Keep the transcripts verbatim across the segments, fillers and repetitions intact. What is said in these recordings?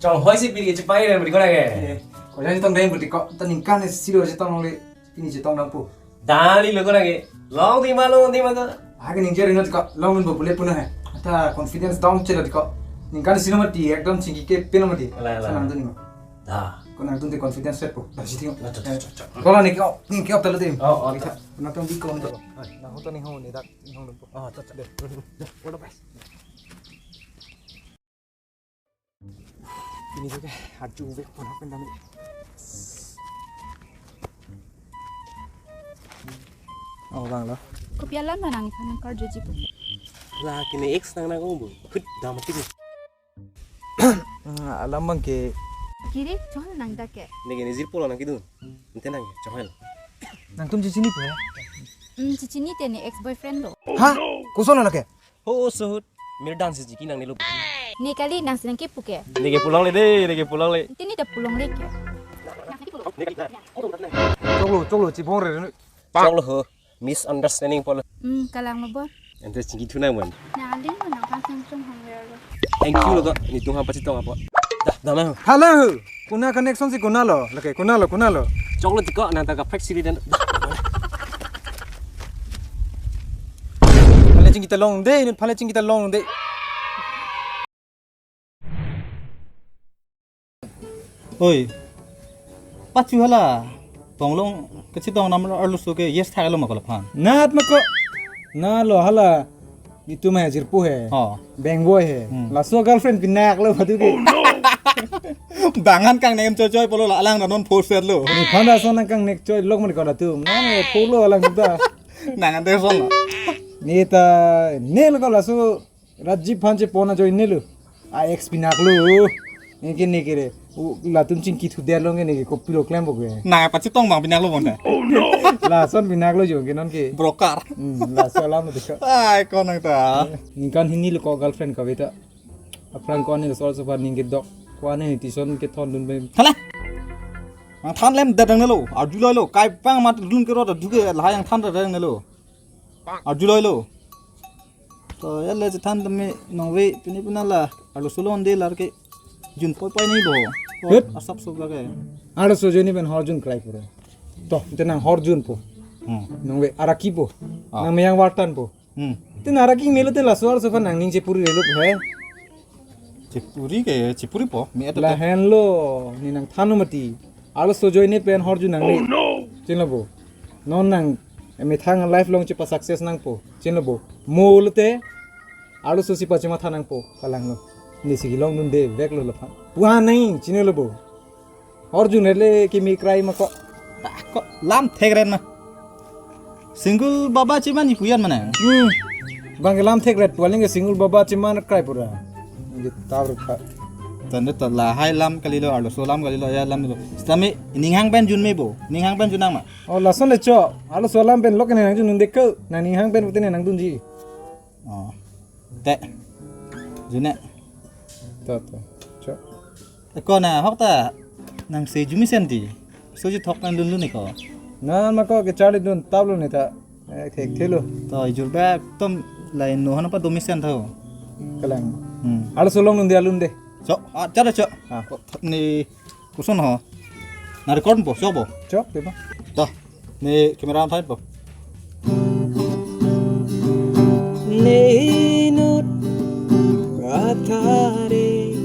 Chonghoi si pini chepai re, beri ko nang ke. Eh, ko jadi tong dai beri ko, ta ningkan isi lo chetong le, pini chetong dampo. Dali lo ko nang ke. Longding ma, longding ma ko. Ake ningje rinot ko, longdun bo bule puna hai. Ta confidence down chelo ko. Ningkan isi lo mati, ekdom chingki ke pin lo mati. Ala, ala. Sa nangdun ni ma. Da. Ko nangdun te confidence set po. Da si tingko. Da, da, da, da, da. Ko lo ni ko, ni ko ta lo tim. Oh, oh, ta. Nangtum di ko. Nang hoto ni ho ni dak, ni ho dun po. Oh, ta, ta. De, de, de. All the best. Pini juga arju vek pon apa namanya? Oh, bang lo. Kopi alam mana nangphan nangkarjuji po? La kini ex nang nang ko bu. Khut dam ti. Alam bang ke. Kiri, chonghoi nang dak ke. Neke ne jirpo lo nang kedun. Ante nang chonghoi lo. Nangtum chechini po ya? Hmm, chechini te ne ex boyfriend lo. Ha? Koson lo ke? Ho, suhut. Mir dance si ki nangne lo. Ne kali nang si nangkepu ke. Neke pu longle de, neke pu longle. Tini ta pu longle ke. Choklo, choklo, chibong re. Choklo ho. Misunderstanding po lo. Hmm, kalang lo bo. Ante chingki thu nang man. Na aling mo nangphan chang chong hang lo. Thank you lo ko. Netum ha pachitong apo. Da, da ma. Hello. Kuna connection si kuna lo. Lake kuna lo, kuna lo. Choklo ti ko nang ta kaprek siri dan. Pale chingki ta longde, inut pale chingki ta longde. Oi. Pachu hala. Tonglong kachetong nam arloso ke yes thak lo ma ko laphan. Nat ma ko. Na lo hala. Netum ha jirpo he. Oh. Bang boy he. Hmm. Laso girlfriend pinak lo badu ke. Bang an kangnek choi choi pulo la alang non force lo. Nephan laso nang kangnek choi lok mani ko latum. Nang e pulo alang ta. Nang ante son lo. Ne ta ne lo ko laso Rajiv phan chepon ajoine lo. A ex pinak lo. Neke neke re. U, latum chingki thu der lo neke neke kopi lo klem bo ke. Nang pachitong bang pinak lo bonta. Lason pinak lo jo ke non ke. Broker. Hmm, laso alam lo dikha. Ai ko nang ta. Ningkan hini lo ko girlfriend kave ta. Aphrang ko ne sol so pa ning kedok. Ko ne tuition kethondun pen. Thala. Nangthan lem dadang ne lo. Arjuloi lo. Kai pang mat dun ke ro ta duke lahai nangthan dadang ne lo. Arjuloi lo. To ya le chethan tame nongve pini puna la arloso longde lar ke jun poi poi ni bo. Hut. Asap sop lage. Arloso joine pen hor jun klai pura. To, ante nang hor jun po. Hmm. Nongve araki po. Ah. Nang meyang wartan po. Hmm. Te nang araki melo te laso arloso aphan nangning chepuri relo he. Chepuri ke, chepuri po. Mi ato te. Lahenlo, ne nangthan mati. Arloso joine pen hor jun nangne. Oh, no! Chenlo bo. Non nang, methang life long chepa success nangpo. Chenlo bo. Mo lote, arloso si pachematha nangpo. Kalang lo. Ne si kelongdunde vek lo laphan. Puhan nai, chenlo bo. Hor jun hele kimi krai ma ko. Ta ko lam thek ren ma. Single baba cheman ni puyan mana. Hmm. Bang ke lam thek ret pualing ke single baba cheman krai pura. Nge tar kha. Tande ta lahai lam kalilo arloso lam kalilo ya lam lo. Sitame ninghang pen jun me bo. Ninghang pen jun nang ma. Oh, lason le cho. Arloso lam pen lok ne nangjun dek ko. Nang ninghang pen pute ne nangdunji. Oh. Te. Jun ne. To, to. Cho. Ko na hok ta nang se jumisen ti. So ji thok nang dun dun ni ko. Na ma ko ke charli dun tablo ne ta. Eh, thek thelo. To ijur ba tom lain no hana pa domisen tho. Kalang. Hmm. Arloso longdunde alun de. So, ah, chara cho. Ah. Ni kuson ho. Na record po, so bo. Chok, de ba. To. Ne camera on thai po. Ne inut athare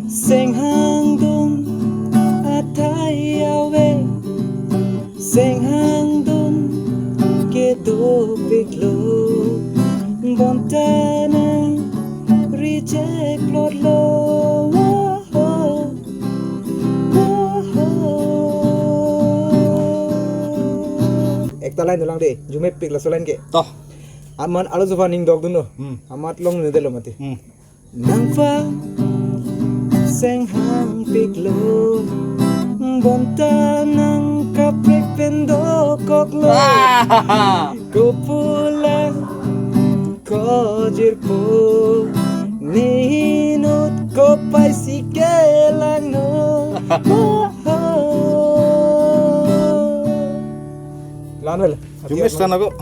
senghang dun athai ave senghang dun kedopik lo bonta nang reject plot lo. Ekta line dolang de, jumepik laso line ke. To. Amat arloso aphan ning dok dunlo. Hmm. Amat longdunde lo mati. Hmm. Nangphan senghangpik lo, bonta nang kaprek pen dokok lo. Ah! Kopulang ko jirpo, ne inut kopai si kelang no. Lan wel. Jumis tan ako.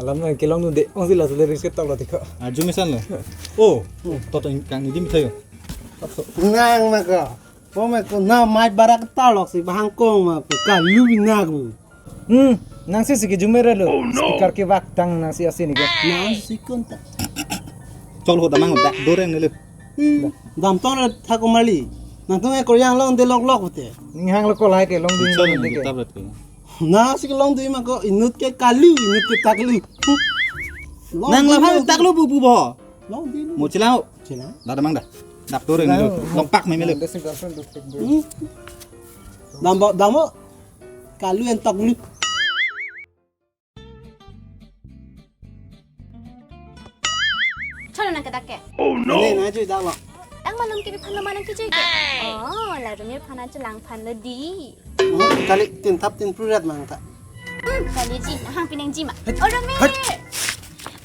Alam na kelongdunde, ong si laso lyrics ketok lo tiko. Ah, jumis tan lo. Oh, to to kang ni dim thayo. Nang ma ko. Pome ko na mai barak talok si bahang kong ma ko kalu na ko. Hmm, nangsi si kejumere lo. Oh, no. Speaker kevak tang nangsi asin ke. Nangsi konta. Chol ho damang dak doreng nele. Hmm. Dam tong le thak ko mali. Nangtum e Korean longde loklok te. Ning hanglo ko lahai ke longde. Chol longde ke. Tap rat ke. Nangsi longde ma ko inut ke kalu, inut ke taklu. Nang la hang taklu bu bu bo. Longde. Mo chelang ho. Chelang. Dak damang dak. Dak doreng nele. Chelang. Longpak me mele. Nangsi girlfriend duk tek duk. Hmm. Dam bo dam ho. Kalu en taklu. Cholo nang kedak ke. Oh no. Ini na jui dak lo. Tang malom ke phan lo manang ke jui ke. Oh, la rumir phan aja lang phan lo di. Hmm, kali tin thap tin prurat mang ta. Hmm, kali ji, nang hang pinang ji ma. Oh, rumir.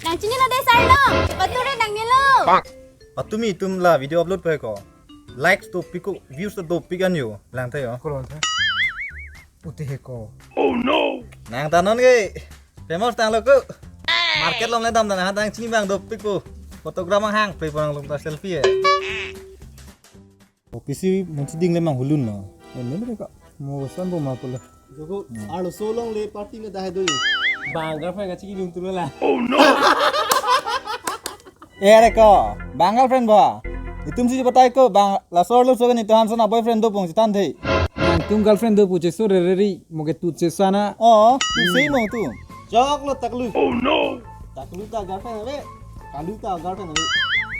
Nang chinilo dei sai lo. Paturi nang nilo. Patumi itum la video upload pe ko. Likes dopik ko, views dopik an yo. Lang ta yo. Kolon ta. Pute he ko. Oh no. Nang ta non ke famous tanglo ko. Market along le dam dan ha tang chini bang dopik ko. Photograph mang hang pe pang lom ta selfie he. O pisi munsi ding le mang hulun lo. Ini le ka. Mo san bo ma pula. Joko, hmm. Arloso along le party ne dahai do yo. Bang girlfriend ka chiki dun tulo la. Oh no. Eh, are ko, bang girlfriend bo. Itum si batai ko, bang laso arloso ke ni tuhan sana boyfriend do pung si than the. Nangtum girlfriend do pu che so re re ri, mo ke tu che sana. Oh, tu sei mo tu. Choklo taklu. Oh no. Taklu ta girlfriend ave. Kalu ta girlfriend ave.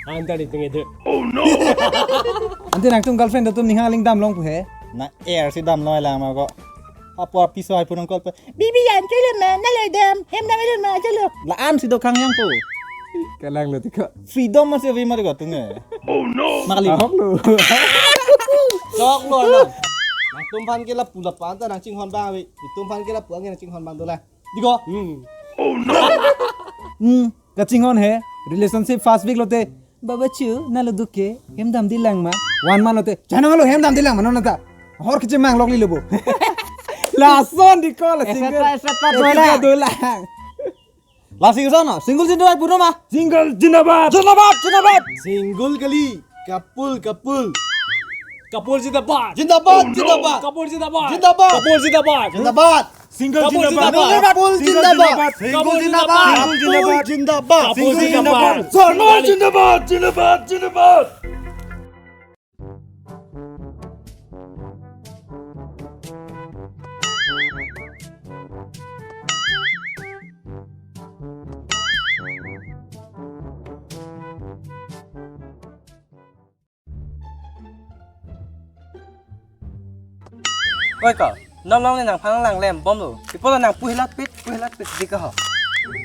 Anta di tenge de. Oh no. Ante nangtum girlfriend do tum ning hang ling dam long pu he. Na air si dam long lang ma ko. Apo apiso hai punang call pe. Bibi yan chelo ma, na lai dam, hem dam lo ma, chelo. La-an si do khang yang po. Kalang lo tiko. Freedom masih ave mari ko tunge. Oh no. Makali. Ahok lo. Choklo na. Nangtum phan ke lapu lapu anta nang chinghon bang ave. Itum phan ke lapu angin nang chinghon bang dola. Diko. Hmm. Oh no. Hmm. Kachinghon he. Relationship first week lote. Baba chu, na lo duke, hem dam di lang ma. One month lote, chana lo hem dam di lang ma, non ta. Hor kiche mang lok li lo bo. Lason di ko la single. Esat pa, esat pa, esat dola. Dola. La single sana, single zindabad purno ma. Single zindabad. Zindabad, zindabad. Single kali, couple, couple. Couple zindabad. Zindabad, oh, no. Zindabad. Couple zindabad. Zindabad. Couple zindabad. Zindabad. Single couple zindabad. Zindabad. Couple zindabad. Single zindabad. Couple zindabad. Single zindabad. Single zindabad. Couple zindabad. Zindabad. Zindabad. Zindabad. Zindabad. Oi ko, non along ne nangphan lang lem bom lo. Ipo lo nang puhilat pit, puhilat pit di ko ho.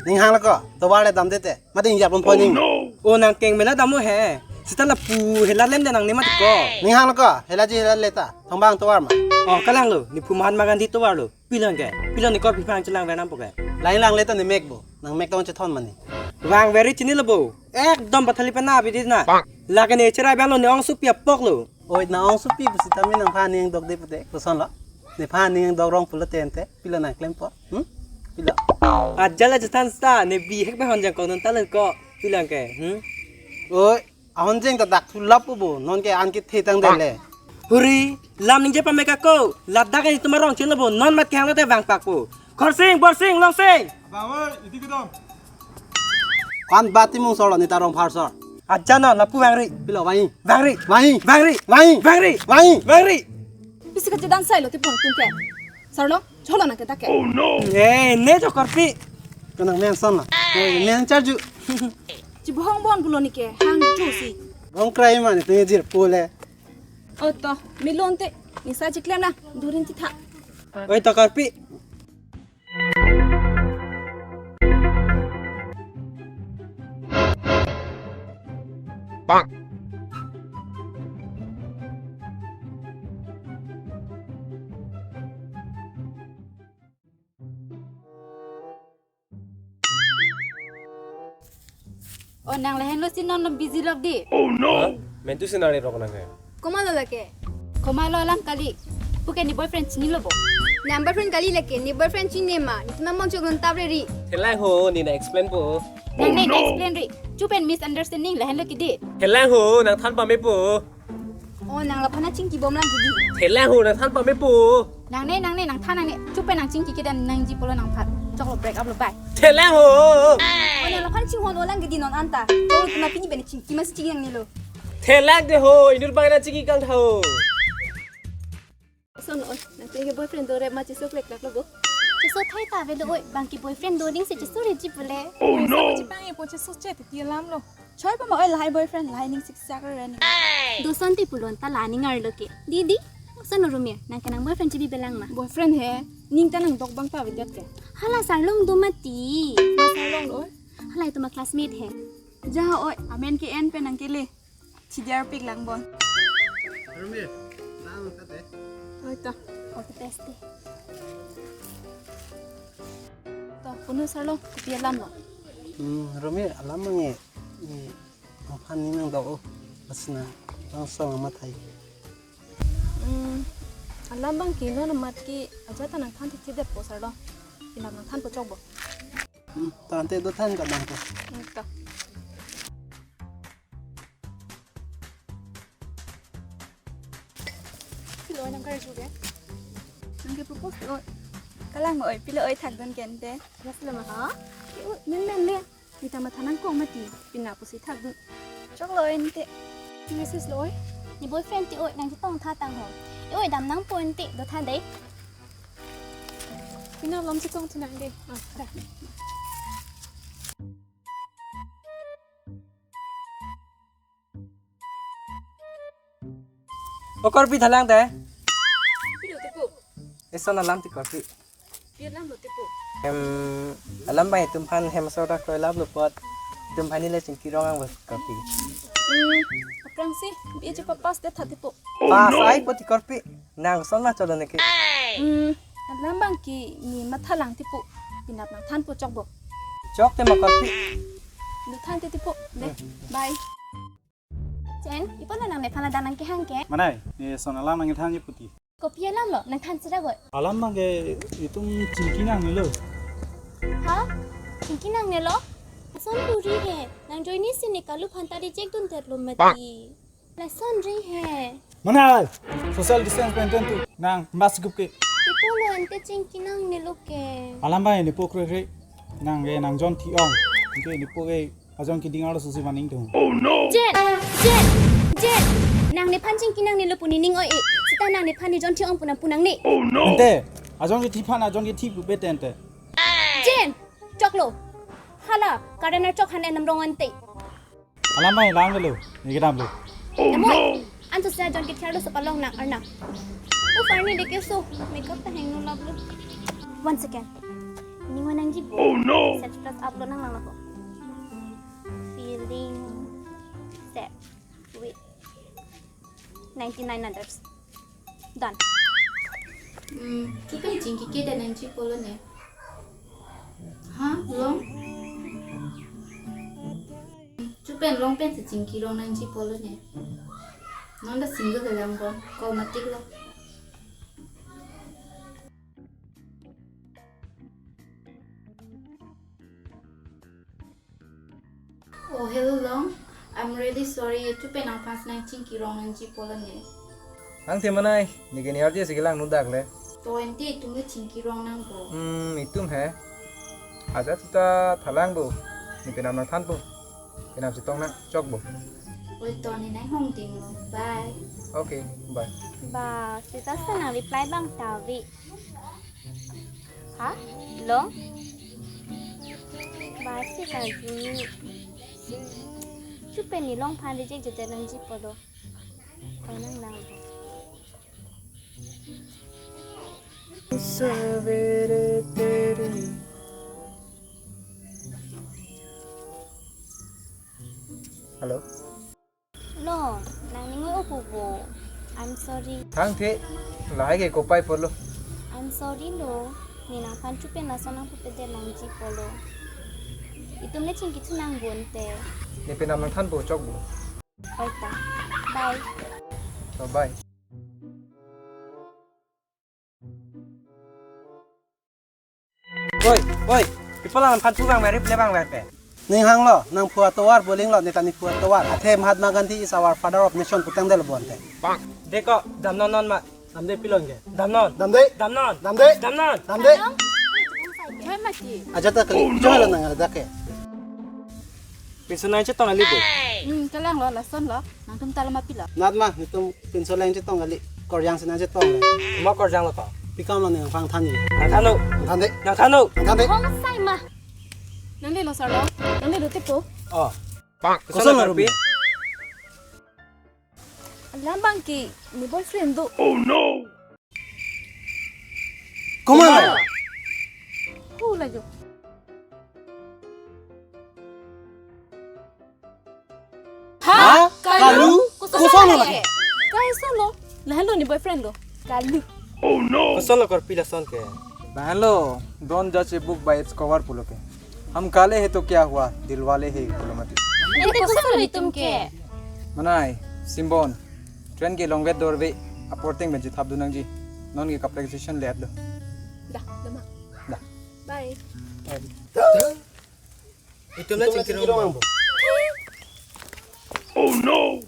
Ning hang lo ko, tovar le dam de te. Mati ingjap pon pon ning. Oh, nang keng mena dam lo he. Sita lapu helat lem de nang ne mati ko. Ning hang lo ko, helat ji helat le ta. Thongbang tovar ma. Oh, kalang lo, ne phu Mahatma Gandhi tovar lo. Pilang ke, pilang ne kor pipang chelang venam po ke. Lang lang le ta ne mek bo. Nang mek tong chethon mani. Vang veri chinilo bo. Ekdom bathali pena abidi na. Lake ne cherai bang lo ne ongsopi apok lo. Oi, na ongsopi pusitame nangphan ning dok de pute. Koson lo. Nephan ning dok rong pulo tente. Pilo nang klem po. Hmm? Pilo. Ajala jathan sta ne bihek behon jang ko non talen ko. Pilang ke. Hmm? Oi, ahon jeng ta dak thu lap bo. Non ke an ke the tang de le. Huri, lam ningje pame ka ko. Ladak ni tum arong chin lo bo. Non mat ke hang te vang pak po. Khorsing, Borsing, Longsing. Abang oi, iti kedam. Kan bati mung solo ne ta rong phar sor. Aja no, lapu vangri. Pilo vangri. Vangri. Vangri. Vangri. Vangri. Vangri. Vangri. Vangri. Pisi kache dan sai lo ti pon tum ke. Sarlo, cholo nang ke ta ke. Oh no. Eh, ne jo korpi. Kanang men son la. Eh, men charju. Chibohong bon pulo ne ke, hang ju si. Bong krai mane te jir pole. Oh to, milon te. Nisa chiklem na, durin ti tha. Oi to korpi. Oh, nang lahenlo si non lo busy lok di. Oh no. Ha? Mentu si nari rok nang ke. Komat lo lake? Komat lo lang kali. Puke ne boyfriend chinilo bo. Nang boyfriend kali lake, ne boyfriend chini ma. Ne tuna mon chok non tap re ri. Thelang ho, ne na explain po. Nang ne explain ri. Chupen misunderstanding lahenlo kidi. Thelang ho, nang than pame po. Oh, nang laphan nangchingkibom lang kedi. Thelang ho, nangthan pame po. Nangne, nangne, nangthan nangne. Chupe nangchingki kedam nangji pulo nangphan. Choklo, break up lo, bye. Thelang ho. Oh, nang laphan chinghon-o lang kedi non anta. Choklo, tuma pini pen chingki mas ching nangnelo. Thelang de ho, inut bang nangchingki kangtha ho. Son, oi, nangpini ke boyfriend do re ma cheso klek klak lo bo. Cheso thai ta avelo oi, bang ke boyfriend do ning si cheso reji pule. Oh no. Cheso chepang e po cheso che titi alam lo. Choi pa ma oi lahai boyfriend, lahai ning siksak re ni. Do son ti pulon ta la ning arlo ke. Didi, son Rumir, nang ke nang boyfriend chibi belang ma. Boyfriend he, ning ta nangdok bang ta avedetke. Hala Sarlong do mati. Ma Sarlong lo oi. Hala itum a classmate he. Ja oi, amen ke en pen nangkele. Chidiar pik lang bon. Rumir, lang kate. Oi to. Oi to test. To, punu Sarlong, kopi alam lo. Hmm, Rumir, alam mange. Ni, aphan ni nangdok o. Asna, langsung amat hai. Hmm, alam bang ke non amat ke ajat ta nangthan titi det po Sarlong. Pinap nangthan po chok bo. Hmm, tante do than ka bang ko. Hmm, to. Pilo nang kar juga. Nang ke propose do. Kalang oi, pilo oi thakdun kente. Yes lo ma ha. Ui, men men le. Nita matha nangkok mati. Pinap pusi thakdun. Choklo oi nte. Message lo oi. Ni boyfriend ti oi nang chetong tha tang ho. Oi dam nangpo nte do tha dei. Pinap lom chetong thu nang dei. Ah, da. O Korpi thalang te. Pilo te po. Eson alam ti Korpi. Pi alam lo te po. Em, alam bang itum aphan hem so ta kroi lap lo apot. Itum aphan nile chingki rong ang bos Korpi. Hmm, aphrangsi, B A chepa pass det tha te po. Pass ai po ti Korpi. Nang son ma cholo neke. Hmm, alam bang ke ni matha lang te po. Pinap nangthan po chok bo. Chok te ma Korpi. Do than te te po. De, bye. Chen, ipo na nangne aphan ladak nangkehang ke? Manai, ne son alam nangthan ye puti. Kopi alam lo, nangthan sira goi. Alam bang ke itum chingki nangnelo. Ha? Chingki nangnelo? Lason puri he, nang joini si ne kalu aphan ta reject dun det lo mati. Lason ri he. Manai, social distance maintain tu, nang mas gup ke. Ipo lo ante chingki nangnelo ke. Alam bang ne po kre kre, nang ke nang jon thi ong, ke ne po ke ajon keding arloso si maning tu. Jen! Jen! Jen! Nangne aphan chingki nangnelo pu ne ning oi e. Seta nangne aphan ne jon thi ong pu nang pu nangne. Ante, ajon kethi aphan ajon kethi pupe tente. Jen! Choklo. Hala, current archok han enam rong ante. Alam bang lang lo, ne kedam lo. Amo, anso si ajon kethi arloso palong nang arnam. O, funny de keso, makeup ta hangno lap lo. One second. Ning wa nangji bo. Set plus up lo nang lang lako. Feeling set with ninety-nine others. Done. Hmm, chupen chingki kedo nangji pulo ne. Ha, long. Chupen long pen si chingki rong nangji pulo ne. Non ta single lang bon. Call matik lo. Oh, hello, Long. I'm really sorry. Chupen nangphan si nangchingki rong nangji pulo ne. Nang the manai, ne ke ne arje si kelang nu dak le. To ante itum le chingki rong nang bo. Hmm, itum he. Ajat ta thalang bo. Ne penap nangthan po. Penap chetong nang chok bo. Oi to ne nang hong ding lo. Bye. Okay, bye. Ba, sita sa nang reply bang tavi. Ha? Long? Ba si kaju. Chupen ne long aphan reject jete nangji pulo. Ko nang lang. Hello. Long, nang ning oi-o pu bo. I'm sorry. Thang the, lahai ke kopai pulo. I'm sorry lo. Ne nangphan chupen lason nangpupe det nangji pulo. Itum le chingki thu nang bo ante. Ne penap nangthan po chok bo. Oi ta. Bye. Bye bye. Oi, oi, people ang phan thu bang mari ple bang mari pe. Ning hanglo, nangphu atovar boling lo, Netani phu atovar. Athe Mahatma Gandhi is our father of nation putangdetlo bonte. Deko, damnon non ma. Damde pilon ke. Damnon. Damde. Damnon. Damde. Damnon. Damde. Damnon. Joy mati. Ajat ta kali. Joy lo nang ada ke. Pinso nangchetong kali bo. Hmm, kalanglo, lasonlo. Nangtum ta lo ma pilo? Nat ma, netum pinso nangchetong kali. Korjang si nangchetong. Ma korjanglo ko. Pi akamlo nangphan thanji? Nangthannon. Nangthande. Nangthannon. Nangthande. Hongsai ma. Nanglelo sarlo. Nanglelo tipo. Oh. Kosonlo, kosonlo korpi? Alam abang ke ne boyfriend do. Oh no. Komat? Hu lajo. Ha? Kalu? Kalu? Kosonlo, kosonlo lake? Kosonlo. Lahenlo ne boyfriend do. Kalu. Oh no. Kosonlo korpi lason ke. Lahenlo, don't judge a book by its cover pulo ke. हम काले हैं तो क्या हुआ, दिल वाले हैं pulo mati. Ante kosonlo netum ke? Manai, Simbon. Train ke longvet dorve, aporteng pen chethapdun nangji. Non ke kaprek station le-etlo. Da, da ma. Da. Bye. Itum la chingkirong bo. Oh no.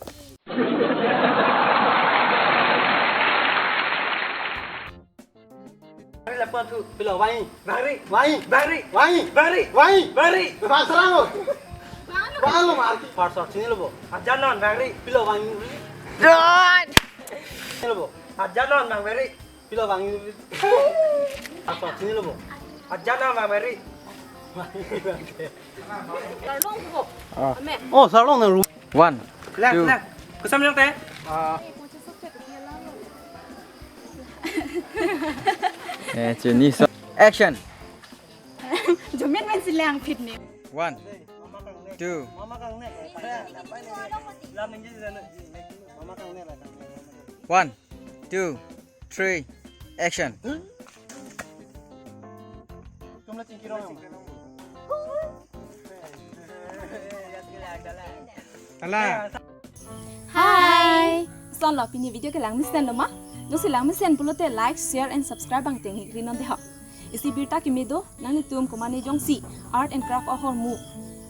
Ari lapu athu. Pilo, vangji. Vangri. Vangji. Vangri. Vangji. Vangri. Vangji. Vangri. Bang sarang lo. Bang lo ma. First shot chinilo bo. Ajanon vangri. Pilo vangji. Don. Chinilo bo. Ajanon vangri. Pilo vangji. First shot chinilo bo. Ajanon vangri. Sarlong ko. Ah. Ame. Oh, sarlong nang room. One, lang, two. Lang. Kusam lang te. Ah. Eh, Jenny, so action. Jomin men silang fit ni. One, two. One, two, three, action. Ala. Hi. Sonlo pini video ke langmesenlo ma? Jongsi langmesen pulote like, share and subscribe abang tengri non dei ho. Isi birta keme do, nanglitum komane jongsi art and craft ahormu,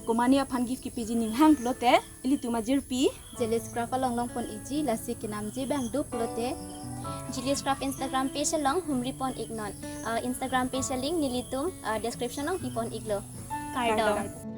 komane aphan gift kepeji ninghang pulote, ilitum ajirpi Jelly's Craft along longpon ikji, lasi kenamji abang do pulote Jelly's Craft Instagram page along humripon iknon. Ah, Instagram page alink nelitum, ah, description along pipon iklo. Kardom. Kardom.